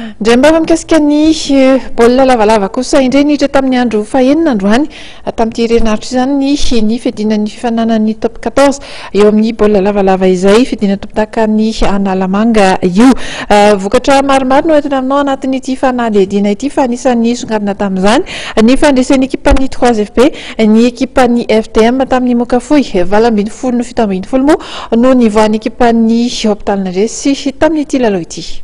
Indray mba mikasika ny baolina lavalava kosa indray niditra tamin'ny andro fahenina androany tamin'ity herinaritra izany ny ny fiadiana ny fifaninanan'ny top 14 eo amin'ny baolina lavalava izay fiadiana tompondakan'ny Analamanga io. Vokatra maromaro no entina aminao anatin'ity fanadihadiana ity fa anisan'ny nisongadina tamin'izany ny fandresen'ny ekipan'ny 3FB ny ekipan'ny FTM tamin'ny moka fohy 18 no 17 moa no nivoahan'ny ekipan'ny hopitaly nandresy tamin'ity lalao ity.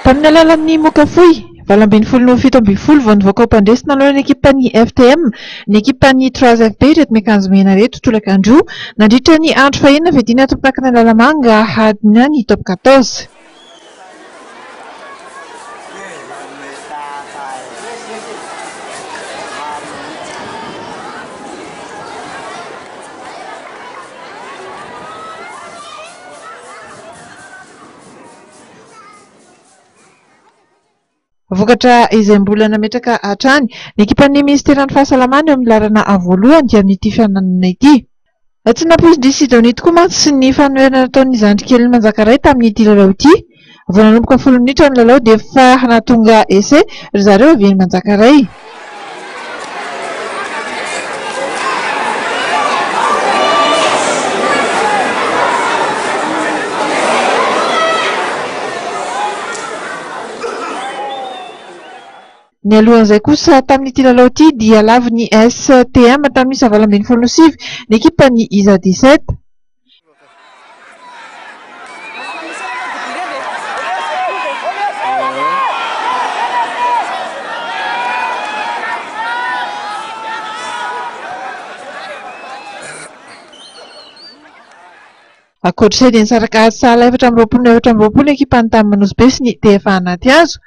Tamin'ny alalan'ny moka fohy, 18 no 17 vao nivoaka ho mpandresy nanoloana ny ekipan'ny FTM, ny ekipan'ny 3FB ireto miakanjo mena ireto tolakandro nandritra ny andro fahenina fiadiana tompondakan'Analamanga hadina ny top 14. Vokatra izay mbola nametraka hatrany ny ekipan'ny minisiteran'ny fahasalamana eo amin'ny laharana voalohany amin'ity fihaonana ity. Tsy nampoizin-dry Sidonie tokoa mantsy ny fanoherana nataon'ny zandrikelin'i Manjakaray tamin'ity lalao ity. Vao nanomboka folo minitra ny lalao dia efa nahatonga essai ry zareo avy eny Manjakaray. Nialohan'izay kosa tamin'ity lalao ity dia lavin'ny STM tamin'ny isa 18 no 9 ny ekipan'ny Isa 17. Ankoatra izay dia nisaraka ady sahala 24 no 24 ny ekipan'ny Tam Nosy Be sy ny TFA Anatihazo.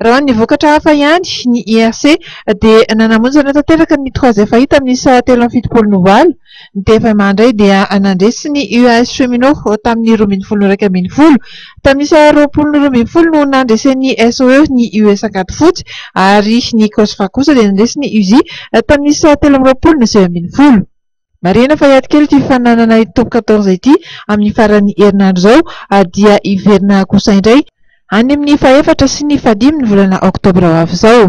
Raha ho an'ny vokatra hafa ihany, ny IRC dia nanamonjana tanteraka ny Trois FAI tamin'ny isa 73 no 8. Ny TFMA indray dia nandresy ny UAS Cheminot tamin'ny 12 no 11. Tamin'ny isa 20 no 12 no nandresen'ny SOE ny US Ankadifotsy ary ny COSFA kosa dia nandresy ny USI tamin'ny isa 23 no 19. Marihina fa hiady kely ity fifaninanana ity top 14 ity amin'ny faran'ny herinandro izao ary dia hiverina kosa indray any amin'ny fahefatra sy ny fahadimy ny volana oktobra ho avy izao.